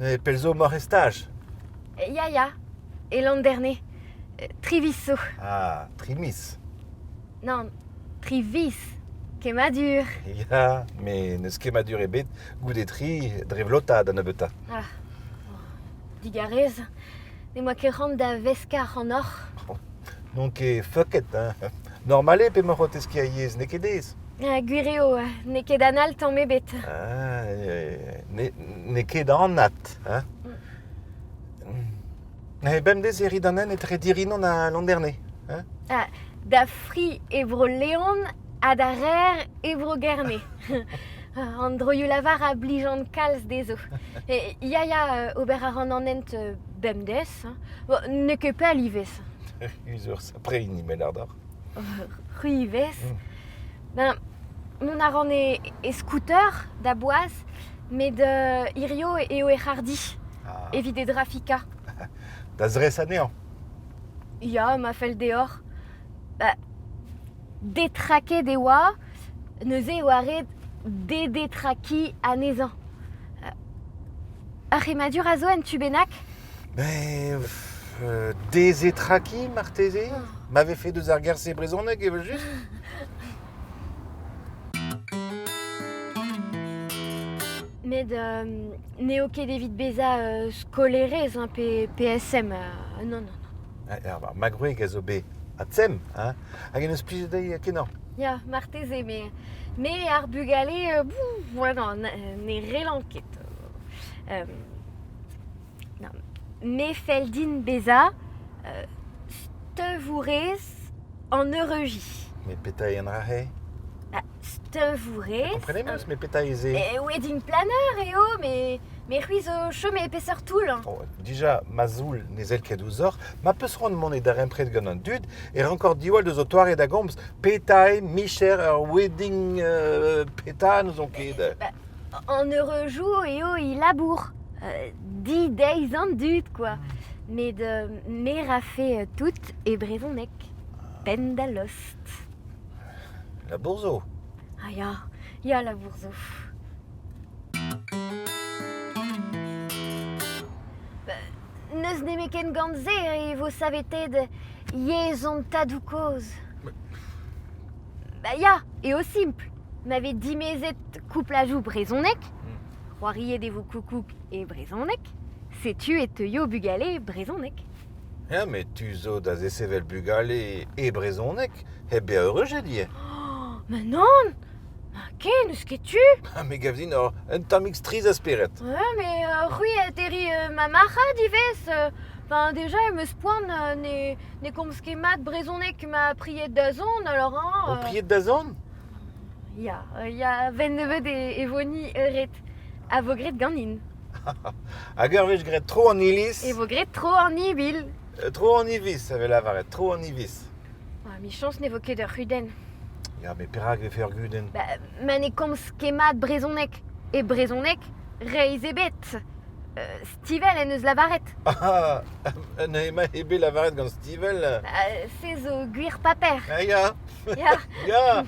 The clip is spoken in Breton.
E pell zo emaoc'h e staj? Ya, ya, e Landerne. Tri viz zo. Ah, tri miz. Nann, tri viz. Kemmadur. Ya, met n'eus kemmadur ebet goude tri dre vlotañ da nebeutañ. Ah, digarez, ne 'moa ket c'hoant da veskañ ac'hanoc'h. N'on ket feuket, hein. Normal eo p'emaoc'h o teskiñ ar yezh, n'eo ket aes. Ah, gwir eo, n'eo ket anal tamm ebet. Ah, n'eo ket anat, hein. Mm. Bemdez e rit an hent etre Dirinon ha Landerne, hein? Ah, da fri e Bro-Leon ha da rer e Bro-Gerne. An droioù-lavar a blijan kalz dezho. Ya, ya, ober a ran an hent bemdez. Bon, n'eo ket pell ivez. Ur sapre hini, me lâr deoc'h. C'hwi ivez. Ben, mont a ran e, e scooter da boaz, met hirio eo e c'hardi Ah. evit e drafikañ. Da zres anezhañ. Ya, ma fell deoc'h. Ba, detraket e oa, neuze e oa ret dedetrakiñ anezhañ. Ar c'hemmadur a zo en tu bennak? Ben, dezetrakiñ marteze? Ma vefe deus ar ger-se brezhoneg evel-just? Met n'eo ket evit bezañ skolaerez hein, pe PSM. non, non, non. Ar ma gwreg a zo bet atsem, hein, hag en deus plijet dezhi kenañ. Ya, marteze, met me ar bugale, bouh, non, ne relan ket. Non, me fell din bezañ steuñvourez an eureujiñ. Met petra eo an dra-se? Ah, steuñvourez... Komprenet 'm eus, met petra eo se? Wedding planner eo, met met c'hwi zo chom e peseurt toull? Oh, dija, ma zoull ne sell ket ouzhoc'h, ma peus c'hoant mont e darempred gant an dud, e rankor diwall deus ho toare da gomz petra eo micher ur wedding petra n'ouzon ket. Ba, an eureujoù eo e labour. Dideiz an dud, quoi. Met me rafe tout e brezhoneg. Penn da lost. Labour zo. Ah ya, ya labour zo. N'eus nemetken gant se e vo saveteet yezh hon tadoù-kozh. Ba ya, eo simpl. Ma vez dimezet kouplajoù brezhonek, c'hoariet e vo koukoug e brezhoneg, setu e teuio bugale brezhonek. Ya, met tu zo da zesevel bugale e brezhoneg hep bezañ eureujet ivez. Oh, ma nann! Ma ken, n'eus ket tu! Ha me gav din ur un tammig strizh a spered. Ouais, mais c'hwi a terri ma marc'had ivez. Enfin, déjà, em eus poan ne, ne komz ket mat brezhoneg ma pried da zont, alors hein... Ho pried da zont? Ya, ya, 'benn nebeut e, e vo ni eured. A vo graet ganin. Hag ur wech graet tro an iliz... E vo graet tro an ibil. Tro an iviz, a vez lavaret, tro an iviz. Ah, michañs ne vo ket ur c'hudenn. Ya, met perak e vefe ur gudenn? Ba, ma ne komz ket mat brezhoneg e brezhoneg, reizh ebet. Stivell en deus lavaret. Ah, emañ eo bet lavaret gant Stivell. Se zo gwir paper. Ah, ya. Ya. Ya.